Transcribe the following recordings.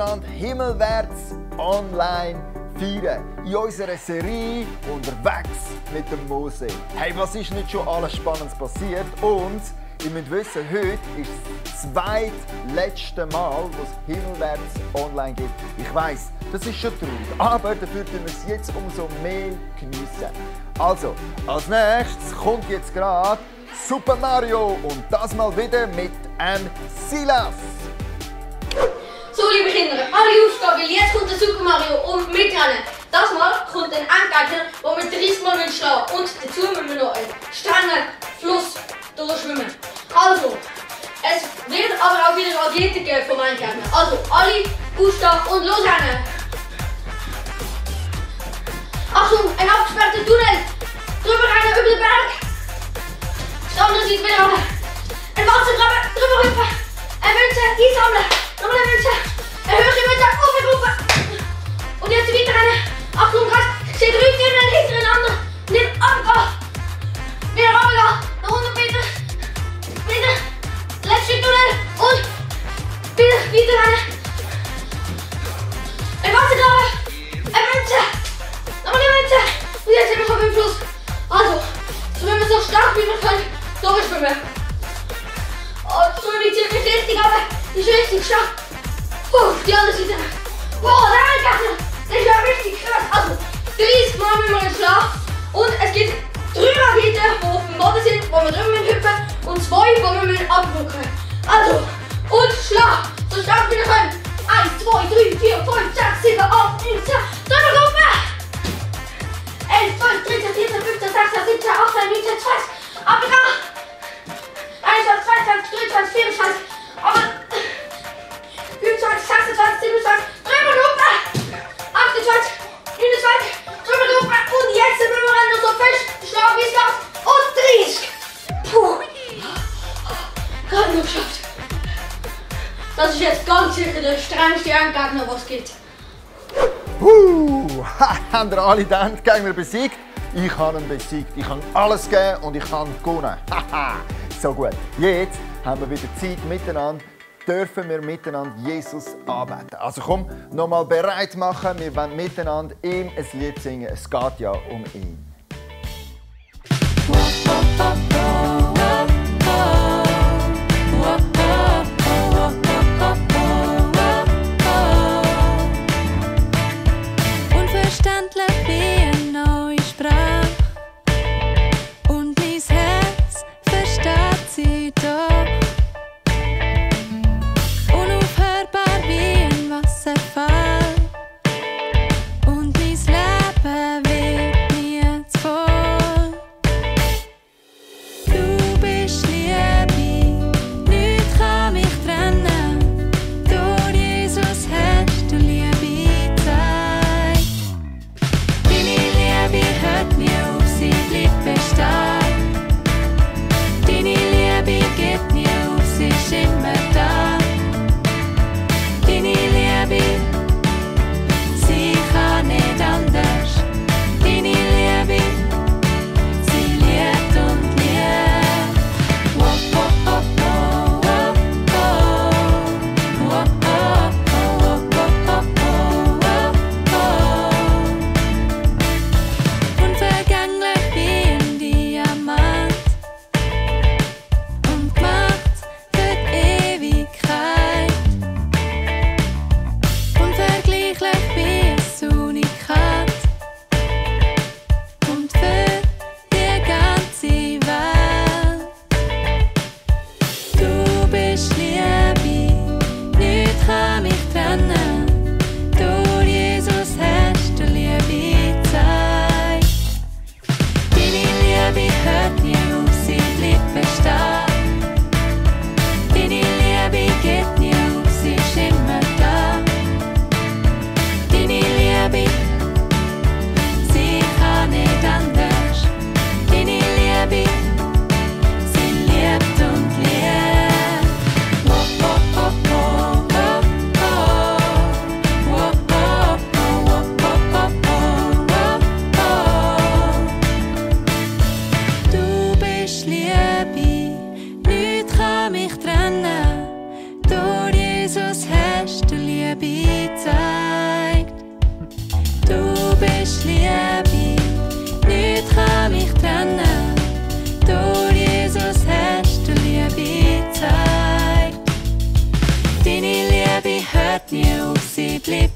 miteinander himmelwärts online feiern. In unserer Serie «Unterwegs mit dem Mose». Hey, was ist nicht schon alles Spannendes passiert? Und ihr müsst wissen, heute ist das zweitletzte Mal, wo es himmelwärts online gibt. Ich weiss, das ist schon traurig, aber dafür tun wir es jetzt umso mehr geniessen. Also, als nächstes kommt jetzt gerade Super Mario und das mal wieder mit Silas. So, liebe Kinder, alle aufstehen, weil jetzt kommt der Super Mario und mitrennen. Das Mal kommt ein Endgegner, den wir 30 Mal schlagen und dazu müssen wir noch einen strengen Fluss durchschwimmen. Also, es wird aber auch wieder Raketen geben vom Endgegner. Also, alle aufstehen und losrennen. Achtung, ein abgesperrter Tunnel. Drüber rennen über den Berg. Auf der anderen Seite wieder rennen. Ein Wassergraben, drüber hüpfen. Eine Münze einsammeln. Nochmal eine Münze. Eine höhere Münze, aufgerufen. Und jetzt weiter rennen. Achtung, ich sehe 3 Tunnel hintereinander. Nicht runtergehen. Wieder runtergehen. Noch 100 Meter. Wieder. Letzte Tunnel. Und wieder weiter rennen. Ein Wassergraben. Eine Münze. Nochmal eine Münze. Und jetzt sind wir schon beim Fluss. Also, schwimmen so stark wie wir können. Durchschwimmen. Oh, die Schwimmung zieht mich richtig, aber die ist richtig stark. Die andere Seite. Boah, der Endgegner. Das ist ja richtig krass. Also, 30 Mal müssen wir schlafen. Und es gibt 3 Raketen, die auf dem Boden sind, wo wir drüber hüpfen. Und 2, die wir abdrücken. Also, und Schlag. So stark wie wir können. 1, 2, 3, 4, 5, 6, 7, 8, 9, 10. Drüber hüpfen. 11, 12, 13, 14, 15, 16, 17, 18, 19, 20. Abgegangen. 21, 22, 23, 24. Aber 25, 26, 27. Drüber hüpfen. 28, 29. Drüber hüpfen. Und jetzt sind wir noch so fest. Schlag wie es geht. Und 30. Puh. Gerade noch geschafft. Das ist jetzt ganz sicher der strengste Endgegner, was es gibt. Haben ihr alle den Endgegner besiegt? Ich habe ihn besiegt. Ich habe alles gegeben und ich habe gewonnen. So gut. Jetzt haben wir wieder Zeit miteinander. Dürfen wir miteinander Jesus anbeten. Also komm, nochmal bereit machen. Wir wollen miteinander ihm ein Lied singen. Es geht ja um ihn. Unverständlich wie eine neue Sprache. Und mein Herz versteht sie doch. Unaufhörbar wie ein Wasserfall. Und mein Leben wird nie zu voll. Du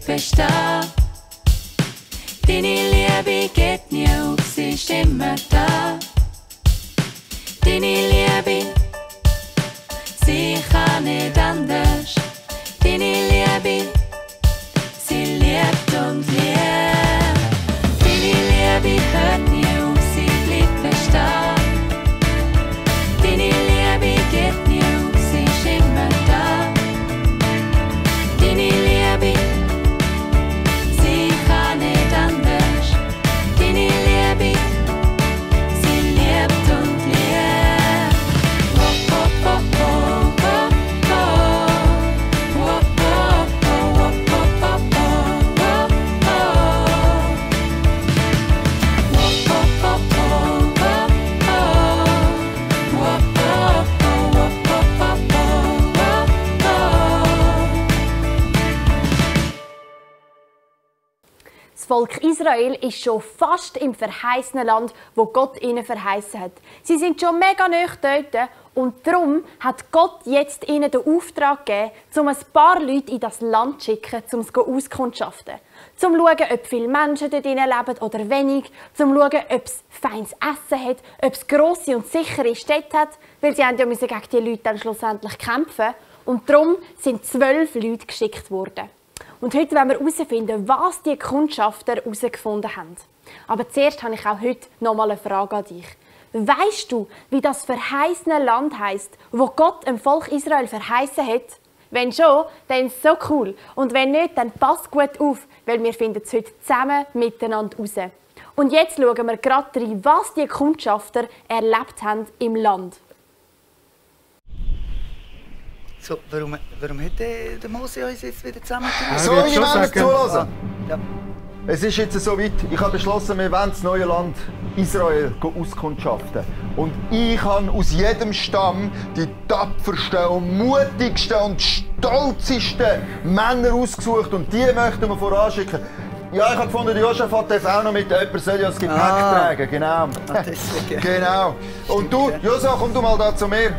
Liebe stehen. Deine Liebe geht nie auf, sie ist immer da. Deine Liebe, sie kann nicht anders. Deine Liebe, sie liebt und liebt. Deine Liebe hört nie auf, sie bleibt bestehen. Deine Liebe geht nie auf, sie ist immer da. Deine Liebe, sie kann nicht anders. Deine Liebe, sie liebt und liebt. Oh, oh, oh, oh, oh, oh. Oh, oh, oh, oh, oh, oh, oh, Das Volk Israel ist schon fast im verheißenen Land, wo Gott ihnen verheißen hat. Sie sind schon mega nahe dort und darum hat Gott jetzt ihnen den Auftrag gegeben, um ein paar Leute in das Land zu schicken, um es auskundschaften. Zum zu schauen, ob viele Menschen dort leben oder wenig, zum zu schauen, ob es feines Essen hat, ob es grosse und sichere Städte hat, weil sie ja gegen die Leute dann schlussendlich kämpfen. Und darum sind 12 Leute geschickt worden. Und heute wollen wir herausfinden, was die Kundschafter herausgefunden haben. Aber zuerst habe ich auch heute noch mal eine Frage an dich. Weisst du, wie das verheißene Land heisst, wo Gott dem Volk Israel verheißen hat? Wenn schon, dann ist es so cool. Und wenn nicht, dann passt gut auf, weil wir finden es heute zusammen miteinander raus. Und jetzt schauen wir gerade rein, was die Kundschafter erlebt haben im Land. So, warum hat der Mose uns jetzt wieder zusammengebracht? So, ich will zulassen. Ja. Es ist jetzt so weit, ich habe beschlossen, wir wollen das neue Land Israel auskundschaften. Und ich habe aus jedem Stamm die tapfersten und mutigsten und stolzesten Männer ausgesucht und die möchten wir voranschicken. Ja, ich habe gefunden, der Josaphat darf auch noch mit, jemand soll ja das Gepäck tragen, genau. Genau. Und du, Josaphat, komm du mal da zu mir.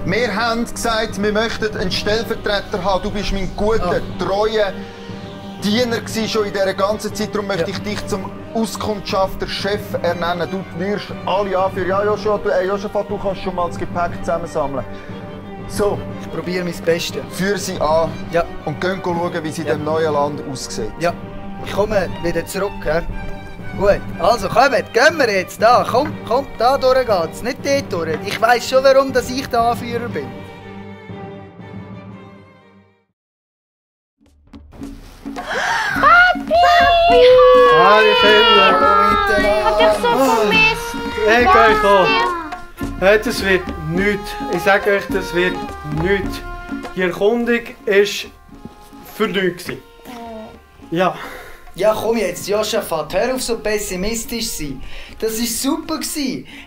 Wir haben gesagt, wir möchten einen Stellvertreter haben. Du bist mein guter, treuer Diener gewesen, schon in dieser ganzen Zeit. Darum möchte ich dich zum Auskundschafter, Chef ernennen. Du wirst alle anführen. Ja, Josaphat, du kannst schon mal das Gepäck zusammensammeln. So. Ich probiere mein Bestes. Führ sie an und gehen schauen, wie sie in dem neuen Land aussieht. Ja, ich komme wieder zurück. Ja. Gut, also kommt, gehen wir jetzt da. Komm, da durch geht's, nicht dort durch. Ich weiss schon, warum dass ich der Anführer bin. Hallo Kinder! Hab dich so vermisst! Hey, geh komm! Hey, das wird nichts. Ich sage euch, das wird nichts. Die Erkundung war für nichts. Ja. Ja, komm jetzt, Josaphat, hör auf so pessimistisch zu sein. Das war super.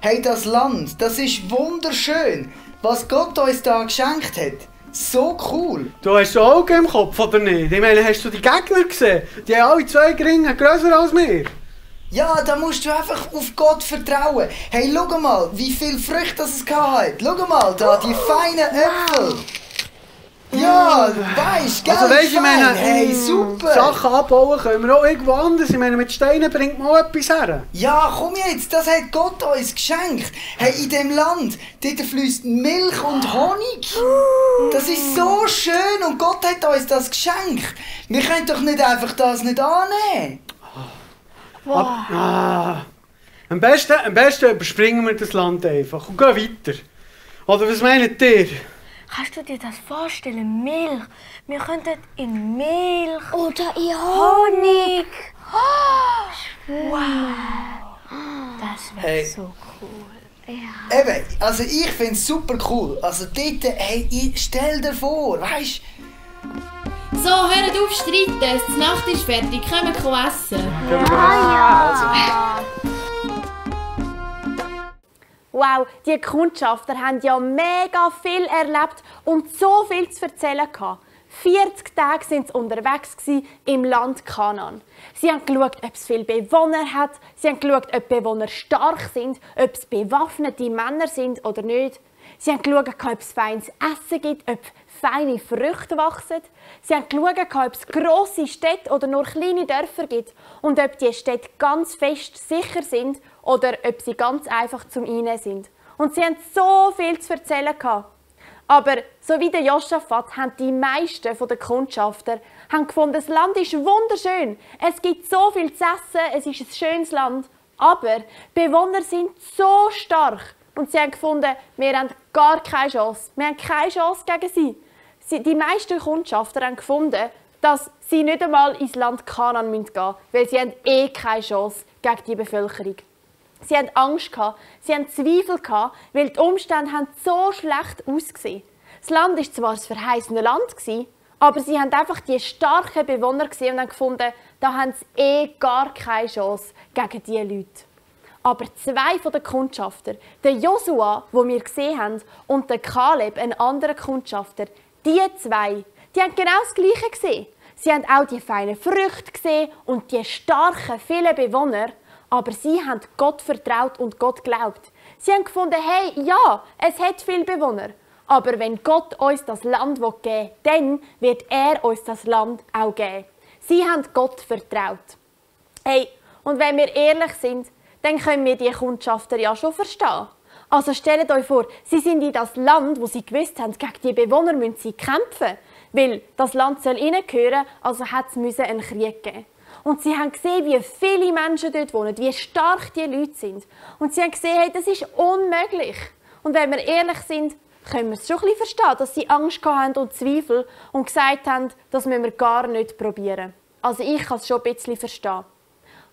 Hey, das Land, das ist wunderschön. Was Gott uns da geschenkt hat. So cool. Du hast Augen im Kopf, oder nicht? Ich meine, hast du die Gegner gesehen? Die haben alle 2 Ringe grösser als wir. Ja, da musst du einfach auf Gott vertrauen. Hey, schau mal, wie viel Früchte das es hat. Schau mal, da, die feinen Äpfel. Ja, weisst, gell? Also weisst, ich meine, hey, super. Sachen abbauen können wir auch irgendwo anders. Ich meine, mit Steinen bringt man auch etwas her. Ja, komm jetzt, das hat Gott uns geschenkt. Hey, in diesem Land, dort fließt Milch und Honig. Das ist so schön und Gott hat uns das geschenkt. Wir können doch nicht einfach das nicht annehmen. Am besten überspringen wir das Land einfach und gehen weiter. Oder was meint ihr? Kannst du dir das vorstellen? Milch. Wir könnten in Milch oder in Honig. Wow. Das wäre so cool. Ja. Eben, also ich finde es super cool. Also dort, hey, stell dir vor, weisst du? So, hört auf streiten. Die Nacht ist fertig. Können wir essen? Wow, die Kundschafter haben ja mega viel erlebt und so viel zu erzählen gehabt. 40 Tage waren sie unterwegs im Land Kanaan. Sie haben geschaut, ob es viele Bewohner hat. Sie haben geschaut, ob die Bewohner stark sind, ob es bewaffnete Männer sind oder nicht. Sie haben geschaut, ob es feines Essen gibt, ob feine Früchte wachsen. Sie haben geschaut, ob es grosse Städte oder nur kleine Dörfer gibt und ob die Städte ganz fest sicher sind oder ob sie ganz einfach zum Einnehmen sind. Und sie haben so viel zu erzählen gehabt. Aber so wie der Josaphat haben die meisten der Kundschafter gefunden, das Land ist wunderschön. Es gibt so viel zu essen, es ist ein schönes Land. Aber die Bewohner sind so stark. Und sie haben gefunden, wir haben gar keine Chance. Wir haben keine Chance gegen sie. Die meisten Kundschafter haben gefunden, dass sie nicht einmal ins Land Kanaan gehen müssen, weil sie haben keine Chance gegen die Bevölkerung. Sie hatten Angst, sie hatten Zweifel, weil die Umstände haben so schlecht ausgesehen. Das Land war zwar das verheißene Land, aber sie haben einfach die starken Bewohner gesehen und haben gefunden, da haben sie gar keine Chance gegen diese Leute. Aber zwei der Kundschafter, der Josua, den wir gesehen haben, und der Kaleb, ein anderer Kundschafter, die zwei, die haben genau das Gleiche gesehen. Sie haben auch die feinen Früchte gesehen und die starken, vielen Bewohner, aber sie haben Gott vertraut und Gott geglaubt. Sie haben gefunden, hey, ja, es hat viele Bewohner. Aber wenn Gott uns das Land geben will, dann wird er uns das Land auch geben. Sie haben Gott vertraut. Hey, und wenn wir ehrlich sind, dann können wir die Kundschafter ja schon verstehen. Also stellt euch vor, sie sind in das Land, wo sie gewusst haben, gegen die Bewohner müssen sie kämpfen. Weil das Land soll ihnen gehören, also hat es einen Krieg geben. Und sie haben gesehen, wie viele Menschen dort wohnen, wie stark die Leute sind. Und sie haben gesehen, hey, das ist unmöglich. Und wenn wir ehrlich sind, können wir es schon ein bisschen verstehen, dass sie Angst hatten und Zweifel und gesagt haben, das müssen wir gar nicht probieren. Also ich kann es schon ein bisschen verstehen.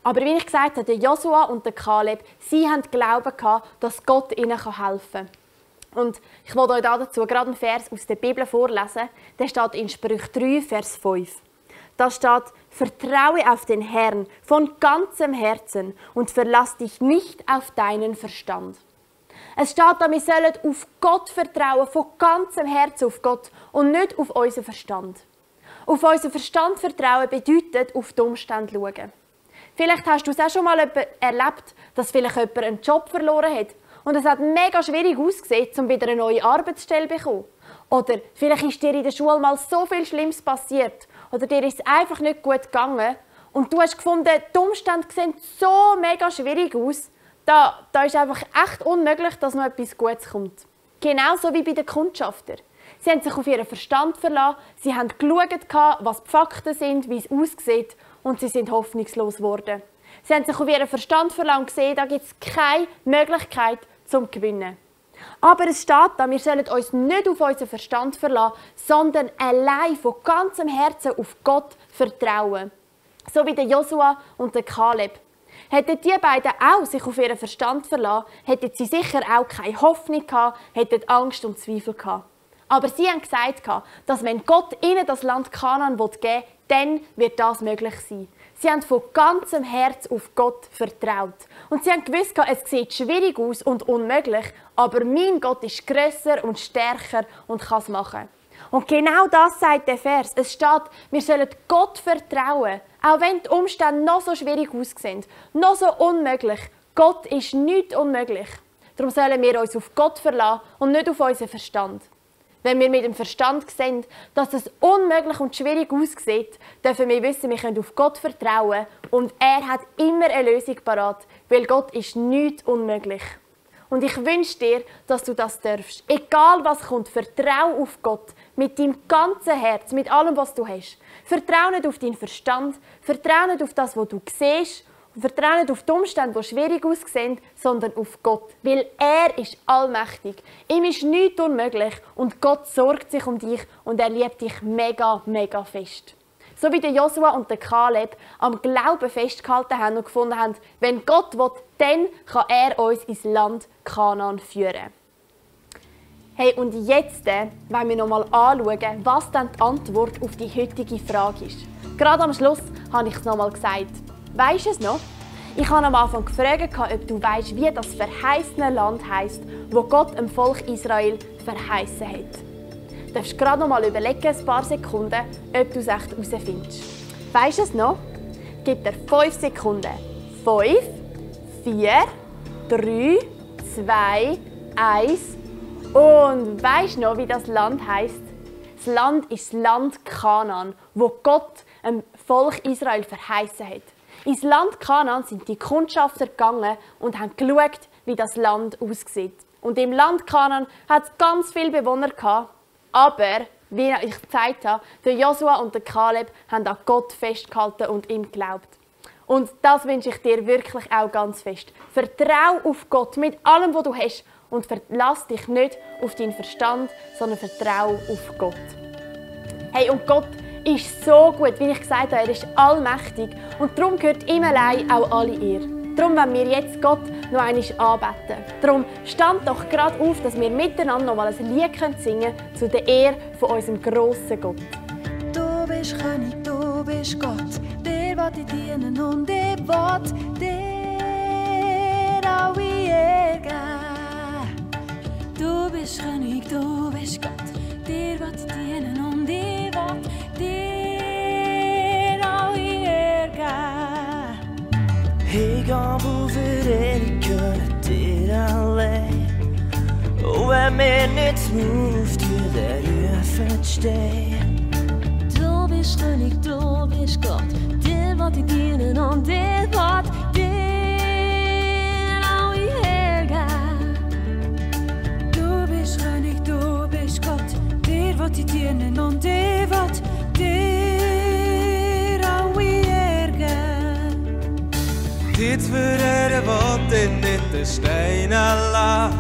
Aber wie ich gesagt habe, der Josua und der Kaleb, sie haben Glauben gehabt, dass Gott ihnen helfen kann. Und ich will euch dazu gerade einen Vers aus der Bibel vorlesen. Der steht in Sprüche 3, Vers 5. Da steht, vertraue auf den Herrn von ganzem Herzen und verlass dich nicht auf deinen Verstand. Es steht da, wir sollen auf Gott vertrauen, von ganzem Herzen auf Gott und nicht auf unseren Verstand. Auf unseren Verstand vertrauen bedeutet, auf die Umstände schauen. Vielleicht hast du es auch schon mal erlebt, dass vielleicht jemand einen Job verloren hat und es hat mega schwierig ausgesehen, um wieder eine neue Arbeitsstelle zu bekommen. Oder vielleicht ist dir in der Schule mal so viel Schlimmes passiert oder dir ist es einfach nicht gut gegangen und du hast gefunden, die Umstände sehen so mega schwierig aus, da ist einfach echt unmöglich, dass noch etwas Gutes kommt. Genauso wie bei den Kundschaftern. Sie haben sich auf ihren Verstand verlassen, sie haben geschaut, was die Fakten sind, wie es aussieht und sie sind hoffnungslos geworden. Sie haben sich auf ihren Verstand verlassen und gesehen, da gibt es keine Möglichkeit zum Gewinnen. Aber es steht da, wir sollen uns nicht auf unseren Verstand verlassen, sondern allein von ganzem Herzen auf Gott vertrauen. So wie der Josua und der Kaleb. Hätten die beiden auch sich auf ihren Verstand verlassen, hätten sie sicher auch keine Hoffnung gehabt, hätten Angst und Zweifel gehabt. Aber sie haben gesagt, dass wenn Gott ihnen das Land Kanaan geben will, dann wird das möglich sein. Sie haben von ganzem Herz auf Gott vertraut. Und sie haben gewusst, es sieht schwierig aus und unmöglich, aber mein Gott ist grösser und stärker und kann es machen. Und genau das sagt der Vers. Es steht, wir sollen Gott vertrauen, auch wenn die Umstände noch so schwierig aussehen, noch so unmöglich. Gott ist nichts unmöglich. Darum sollen wir uns auf Gott verlassen und nicht auf unseren Verstand. Wenn wir mit dem Verstand sehen, dass es unmöglich und schwierig aussieht, dürfen wir wissen, wir können auf Gott vertrauen und er hat immer eine Lösung parat, weil Gott ist nichts unmöglich. Und ich wünsche dir, dass du das darfst. Egal was kommt, vertraue auf Gott mit deinem ganzen Herz, mit allem, was du hast. Vertraue nicht auf deinen Verstand, vertraue nicht auf das, was du siehst, und vertraue nicht auf die Umstände, die schwierig aussehen, sondern auf Gott. Weil er ist allmächtig. Ihm ist nichts unmöglich und Gott sorgt sich um dich und er liebt dich mega, mega fest. So wie der Josua und der Kaleb am Glauben festgehalten haben und gefunden haben, wenn Gott will, dann kann er uns ins Land Kanaan führen. Hey, und jetzt wollen wir noch mal anschauen, was dann die Antwort auf die heutige Frage ist. Gerade am Schluss habe ich es noch mal gesagt. Weisst du es noch? Ich habe am Anfang gefragt, ob du weißt, wie das verheißene Land heisst, wo Gott dem Volk Israel verheißen hat. Du darfst gerade noch mal überlegen, ein paar Sekunden, ob du es echt herausfindest. Weisst du es noch? Gib dir 5 Sekunden. 5, 4, 3, 2, 1 Und weisst du noch, wie das Land heisst? Das Land ist das Land Kanaan, wo Gott dem Volk Israel verheißen hat. Ins Land Kanaan sind die Kundschafter gegangen und haben geschaut, wie das Land aussieht. Und im Land Kanaan hat es ganz viele Bewohner gehabt, aber wie ich gesagt habe, der Josua und der Kaleb haben an Gott festgehalten und ihm geglaubt. Und das wünsche ich dir wirklich auch ganz fest. Vertrau auf Gott mit allem, was du hast. Und verlass dich nicht auf deinen Verstand, sondern vertrau auf Gott. Hey, und Gott ist so gut, wie ich gesagt habe, er ist allmächtig. Und darum gehört ihm allein auch alle Ehre. Darum wollen wir jetzt Gott noch einmal anbeten. Darum stand doch gerade auf, dass wir miteinander noch mal ein Lied singen können zu der Ehre von unserem grossen Gott. Du bist König, du bist Gott, dir will ich dienen und ich will dir alle Ehre geben. Du bist König, du bist Gott, dir will ich dienen und ich will dir alle Ehre geben. Ich habe für ewig gehört dir allein, und wenn mir nichts ruft, der Rufen stehen. Du bist König, du bist Gott, dir will ich dienen und dir will dir alle Ehre geben. Du bist König, du bist Gott, dir will ich dienen und dir will dir alle Ehre geben. Die zu verehren will ich nicht den Stein lassen,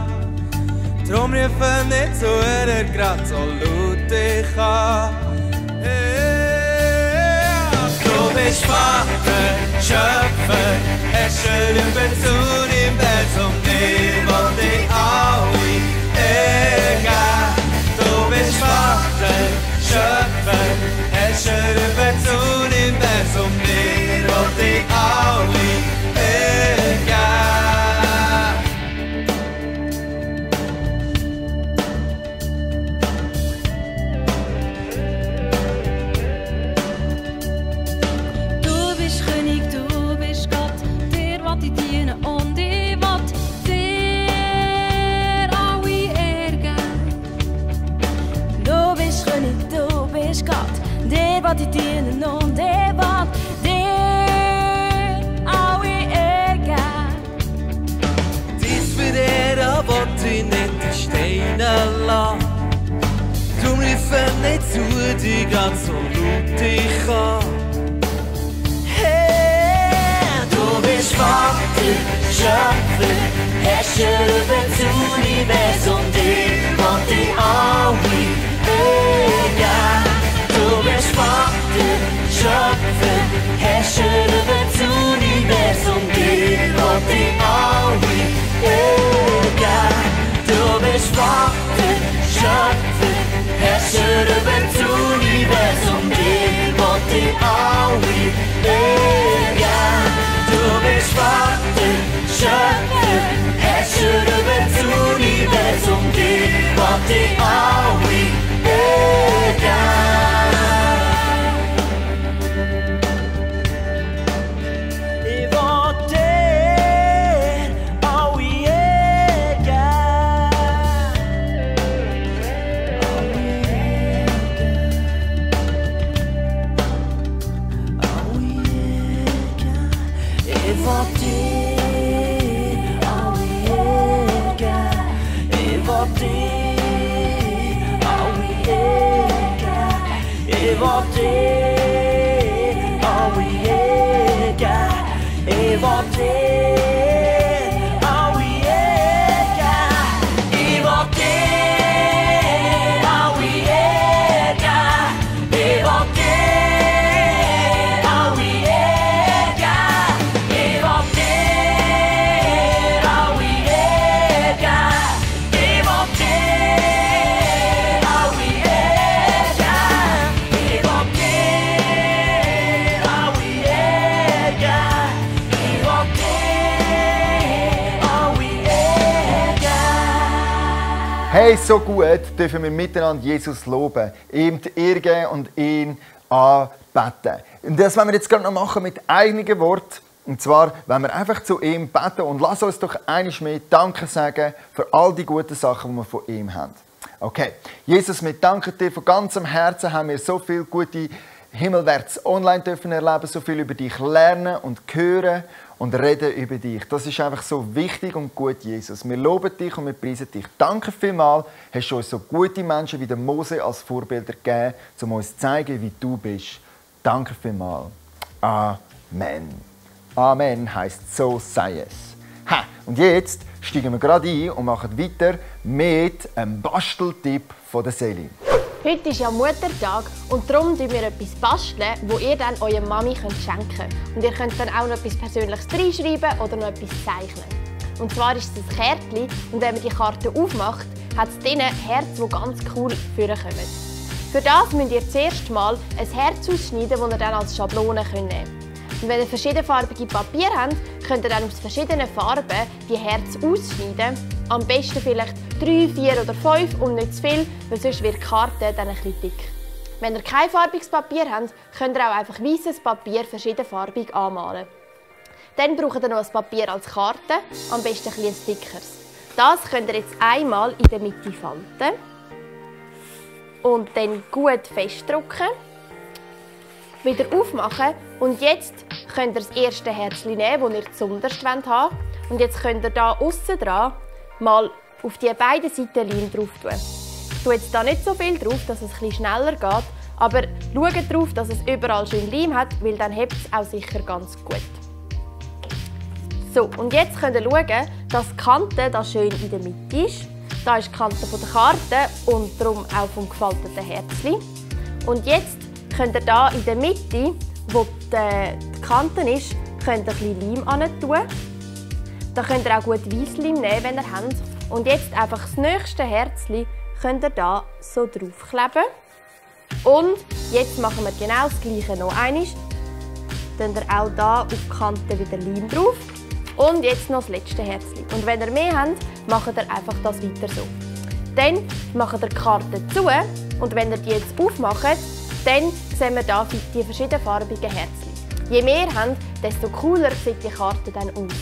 drum rufen nicht zu ihr, grad so laut ich kann. Du bist Vater, Schöpfer, Herrscher über das Universum, dir will ich alle Ehre geben. Du bist Vater, Schöpfer, Herrscher über das Universum, dir will ich alle Ehre geben. Die dienen und der will dir alle Ehre geben. Dies verehren will ich nicht den Steine lassen, drum rufen nicht zu dir ganz so laut ich kann. Hey, du bist Vater, Schöpfer, Herrscher über das Universum, dir will dir alle Ehre geben. Du bist Vater, Schöpfer, Herrscher über das Universum, dir will ich alle Ehre geben. Du bist Vater, Schöpfer, Herrscher über das Universum, dir will ich alle Ehre geben. Du bist Vater, Schöpfer, Herrscher über das Universum, dir will ich alle Ehre geben. Hey, so gut dürfen wir miteinander Jesus loben, ihm die Ehre geben und ihn anbeten. Und das wollen wir jetzt gerade noch machen mit einigen Worten. Und zwar, wenn wir einfach zu ihm beten und lass uns doch einmal mehr Danke sagen für all die guten Sachen, die wir von ihm haben. Okay, Jesus, wir danken dir von ganzem Herzen, haben wir so viele gute Himmelwärts online dürfen erleben, so viel über dich lernen und hören und reden über dich. Das ist einfach so wichtig und gut, Jesus. Wir loben dich und wir preisen dich. Danke vielmals, hast du uns so gute Menschen wie der Mose als Vorbilder gegeben, um uns zu zeigen, wie du bist. Danke vielmals. Amen. Amen heisst, so sei es. Und jetzt steigen wir gerade ein und machen weiter mit einem Basteltipp von der Selin. Heute ist ja Muttertag und darum basteln wir etwas, das ihr dann eurer Mami schenken könnt. Und ihr könnt dann auch noch etwas Persönliches reinschreiben oder noch etwas zeichnen. Und zwar ist es ein Kärtchen und wenn man die Karte aufmacht, hat es drinnen Herzen, die ganz cool vorkommen. Für das müsst ihr zuerst mal ein Herz ausschneiden, das ihr dann als Schablone nehmen könnt. Und wenn ihr verschiedenfarbige Papier habt, könnt ihr dann aus verschiedenen Farben die Herzen ausschneiden. Am besten vielleicht 3, 4 oder 5 und nicht zu viel, weil sonst wird die Karte dann ein bisschen dick. Wenn ihr kein farbiges Papier habt, könnt ihr auch einfach weißes Papier verschiedenfarbig anmalen. Dann braucht ihr noch ein Papier als Karte, am besten ein bisschen Stickers. Das könnt ihr jetzt einmal in der Mitte falten und dann gut festdrücken. Wieder aufmachen und jetzt könnt ihr das erste Herzchen nehmen, das ihr zuunterst haben wollt. Und jetzt könnt ihr hier aussen dran mal auf die beiden Seiten Leim drauf tun. Ich tue jetzt da nicht so viel drauf, dass es etwas schneller geht, aber schaut darauf, dass es überall schön Leim hat, weil dann hebt es auch sicher ganz gut. So, und jetzt könnt ihr schauen, dass die Kante da schön in der Mitte ist. Da ist die Kante der Karte und darum auch vom gefalteten Herzchen. Und jetzt könnt ihr hier in der Mitte, wo die Kante ist, könnt ihr ein bisschen Leim hin tun. Da könnt ihr auch gut Weissleim nehmen, wenn ihr habt. Und jetzt einfach das nächste Herzchen könnt ihr hier so draufkleben. Und jetzt machen wir genau das Gleiche noch einmal. Dann ihr auch hier auf die Kante wieder Leim drauf. Und jetzt noch das letzte Herzchen. Und wenn ihr mehr habt, macht ihr einfach das weiter so. Dann macht ihr die Karte zu. Und wenn ihr die jetzt aufmacht, dann sehen wir hier die verschiedenfarbigen Herzchen. Je mehr ihr habt, desto cooler sieht die Karte dann aus.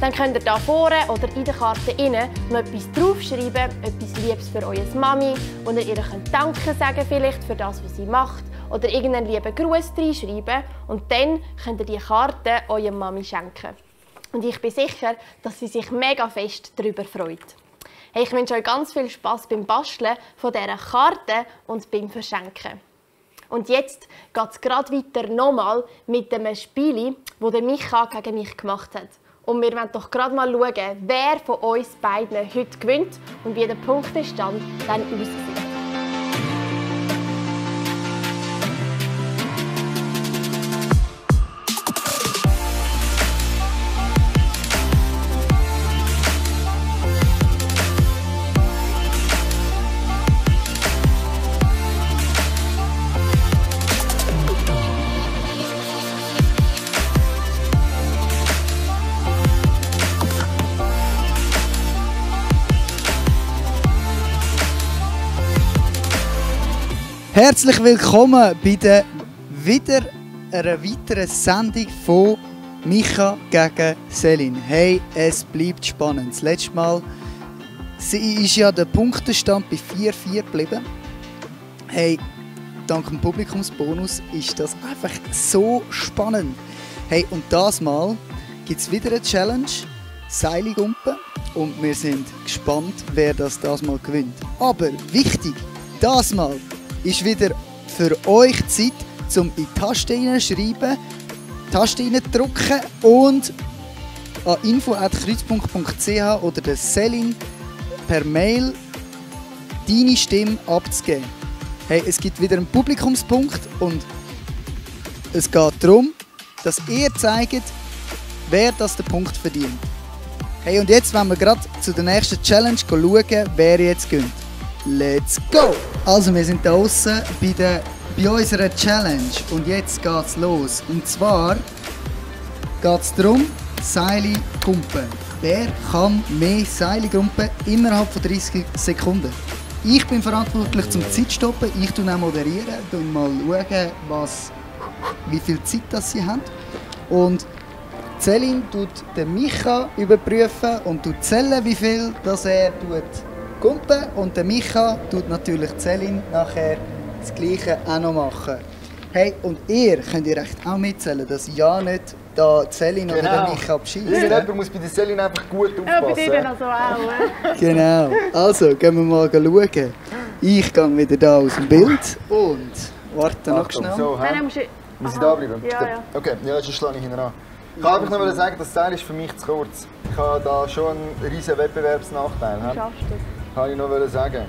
Dann könnt ihr hier vorne oder in der Karte innen noch etwas draufschreiben, etwas Liebes für eure Mami, oder ihr könnt Danke sagen vielleicht für das, was sie macht, oder irgendeinen lieben Gruß reinschreiben und dann könnt ihr die Karte eurer Mami schenken. Und ich bin sicher, dass sie sich mega fest darüber freut. Hey, ich wünsche euch ganz viel Spass beim Basteln von dieser Karte und beim Verschenken. Und jetzt geht es gerade weiter nochmal mit einem Spiel, das Micha gegen mich gemacht hat. Und wir wollen doch gerade mal schauen, wer von uns beiden heute gewinnt und wie der Punktestand dann aussieht. Herzlich willkommen bei einer weiteren Sendung von Micha gegen Selin. Hey, es bleibt spannend. Das letzte Mal ist ja der Punktestand bei 4-4 geblieben. Hey, dank dem Publikumsbonus ist das einfach so spannend. Hey, und das Mal gibt es wieder eine Challenge, Seiligumpen. Und wir sind gespannt, wer das Mal gewinnt. Aber wichtig, das Mal ist wieder für euch Zeit, um in die Taste hineinschreiben, Taste hineindrücken und an info@kreuzpunkt.ch oder der Selin per Mail deine Stimme abzugeben. Hey, es gibt wieder einen Publikumspunkt und es geht darum, dass ihr zeigt, wer das den Punkt verdient. Hey, und jetzt wollen wir gerade zu der nächsten Challenge schauen, wer jetzt gewinnt. Let's go! Also, wir sind draußen bei unserer Challenge und jetzt geht's los. Und zwar geht es darum, Seile kumpen. Wer kann mehr Seile kumpen innerhalb von 30 Sekunden? Ich bin verantwortlich zum Zeitstoppen. Ich moderiere und mal schauen, wie viel Zeit das sie haben. Und Celine tut den Micha überprüfen und tut zählen, wie viel das er kumpen. Und der Micha tut natürlich Celine nachher das Gleiche auch noch machen. Hey, und ihr könnt echt auch mitzählen, dass ja nicht da Celine oder der Micha bescheißt. Irgendjemand muss bei der Celine einfach gut aufpassen. Ja, bei dir also auch. Genau. Also, gehen wir mal schauen. Ich gehe wieder da aus dem Bild und warte noch schnell. So, Dann musst du... muss ich da bleiben? Ja, ja. Okay, ja, sonst schlage ich hinten an. Ich kann einfach nur sagen, das Teil ist für mich zu kurz. Ich habe da schon einen riesen Wettbewerbsnachteil. Du schaffst das. Kann ich nur sagen.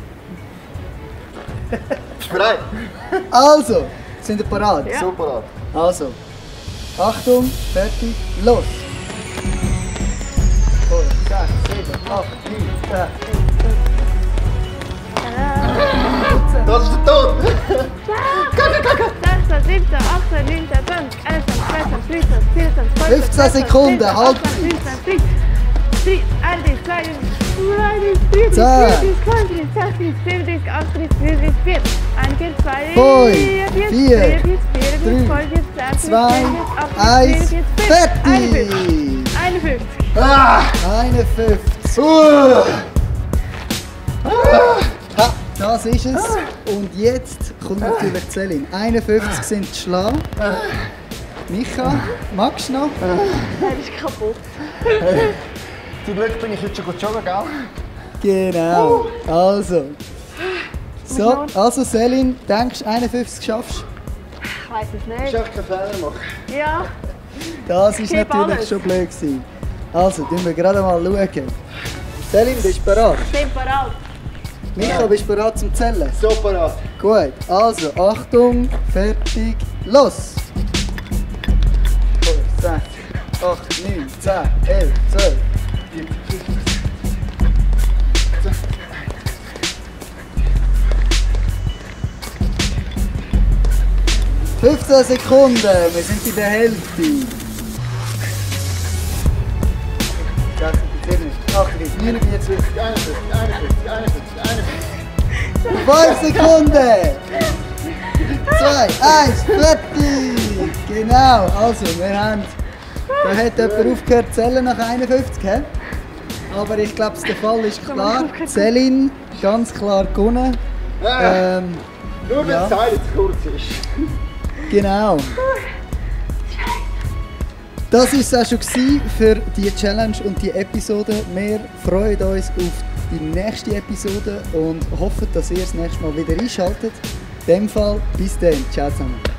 Bist du bereit? Also, sind ihr parat? Ja. So parat. Also, Achtung, fertig, los! 5, 6, 7, 8, 9, 10. Das ist der Tod! 16, 17, 18, 19, 20, 21, 22, 23, 24, 25, 15 Sekunden, halt! 31, 32, 33, 34, 35, 36, 37, 38, 39, 40, 41, 42, 43, 2, 1, fertig! 51. Ah! 51. Ha, das ist es. Und jetzt kommt natürlich Celine. 51 sind die Schlag. Micha, magst du noch? Der ist kaputt. Zum Glück bin ich heute schon gut joggen, gell? Genau. Also. So, also Celine, denkst du 51 schaffst? Ich weiß es Ich nicht. darf keinen Fehler machen. Ja. Das ist Gib natürlich alles. schon blöd gewesen. Also, tun wir gerade mal schauen. Celine, bist du bereit? Ich bin bereit. Micha, bist du bereit zum Zählen? So parat. Gut, also Achtung, fertig, los! 5, 6, 8, 9, 10, 11, 12. 15 Sekunden, wir sind in der Hälfte. 48, 49, 51, 51, 51, 5 Sekunden! 2, 1, fertig! Genau, also wir haben... Da hat jemand aufgehört zu zählen nach 51, he? Aber ich glaube, der Fall ist klar. Celine, ganz klar gewonnen. Nur wenn ja. die Zeit zu kurz ist. Genau. Das war es auch schon für die Challenge und die Episode. Wir freuen uns auf die nächste Episode und hoffen, dass ihr das nächste Mal wieder einschaltet. In dem Fall, bis dann. Ciao zusammen.